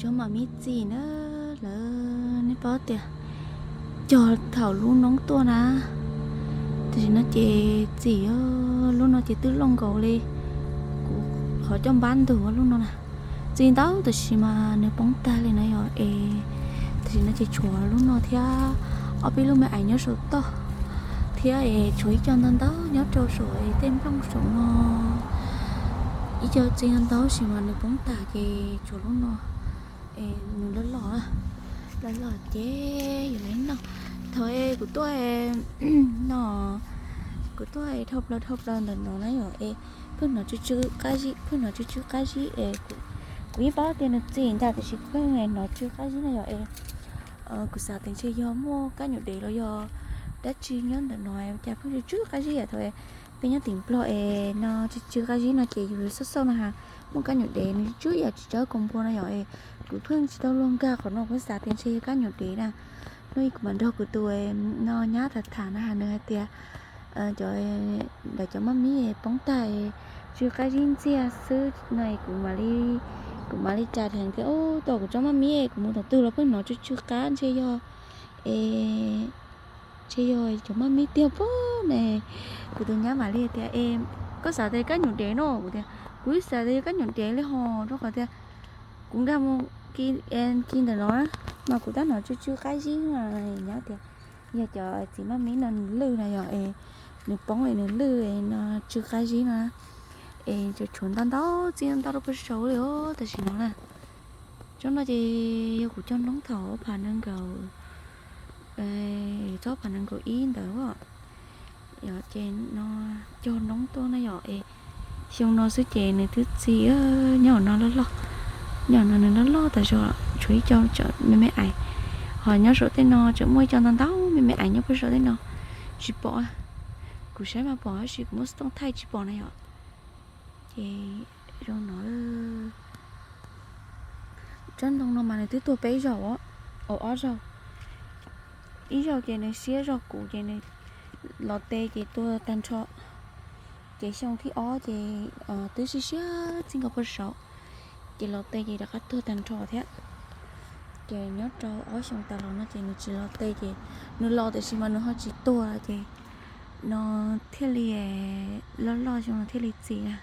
Cov ma mib txi na, lawv nej paub tias cog thaum lub noob tuaj na, tam sim no ces txi, lub no ces twb looj nkaus li kuv qhov coj npab ntug lub no na. Txi ntau tab sis mas nws poob tag li na yom es, tam sim no ces tshuav lub no thiab ob peb lub me ais nyob saum toj thiab es tshuav ib co ntau ntau nyob rau saum es tej nplooj saum no. Ib co txi ntau tab sis mas nws poob tag ces tshuav lub no es nws loj loj, loj loj ces yus li no. Thaum es kuv tuaj no, kuv tuaj es dhau plaws dhau plaws ntawm no na yom es, pheej hnov tsw tsw qab zib, pheej hnov tsw tsw qab zib es kuv yeej paub tias nws txi ntag tab sis pheej hnov tsw qab zib na yom es, kuv xav tias ntshe yog muaj kab nyuam dev los yog dab tsi nyob ntawm no cas pheej tsw tsw qab zib yam thaum peb nyob tim Nplog es no tsw tsw qab zib no ces yus xauj xauj no ha, muaj kab nyuam dev nws tsw yam tsis tsawg koom npua no yom es, kuv pheej tsis tau luag nkag qhov no kuv xav tias ntshe yog kab nyuam dev na. Hnub ib kuv mam nrog kuv tus no nyab tham tham na ha nws hais tias cov, lawv cov maj mib poob tag tsw qab zib ntxiag xwb no es kuv mam li, kuv mam li tsa dheev tias ub, tau kuv tsob maj mib kuv mus tom twg los pheej hnov tsw tsw qab ntshe yog es, ntshe yog cov maj mib tiag pob ne. Kuv tus nyab mam li tias es, koj xav tias kab nyuam dev no? Kuv tias kuv xav tias yog kab nyuam dev li hos rau qhov tias kuv nkag mus ki ntawm no mas kuv tab hnov tsw tsw qab zib no. Nyab tias yog cov txiv maj mib no nws lwj no yom es, nws poob es nws lwj no tsw qab zib no. Es tshuav ntau ntau txi ntau rau pem saud li os tam sim no na. Tsob no ces yog kuv cog noob thaum phav nees nkaum, txog phav nees nkaum ib ntawd. Ces no cog noob tuaj na yom es, xyoo no xwb ces nws twb txi, nyob no loj loj, nyob no nws loj loj tas zog, tshuav ib co me me ais. Ho nyob saum tej no tseem muaj ib co ntau ntau me me ais nyob puag saum tej no, tsis pom. Kuv saib mas pom tab sis kuv muab xov tooj thaij tsis pom na yom. Ces zoo no, tsob ntoo no mas nws twb tuag peb zaug, ob zaug. Ib zaug ces nws siab zog kuv ces nws los tes ces tuag tag nrho. Ces xyoo thib ob ces twb siab siab txij nkaus puag saud, ces los tes ces rov qab tuag tag nrho thiab. Ces nyob rau ob xyoo tas los no ces nws tsis los tes ces, nws los tiam sis mas nws ho tsis tuag ces no thiaj li loj loj xyoo no thiaj li txi na.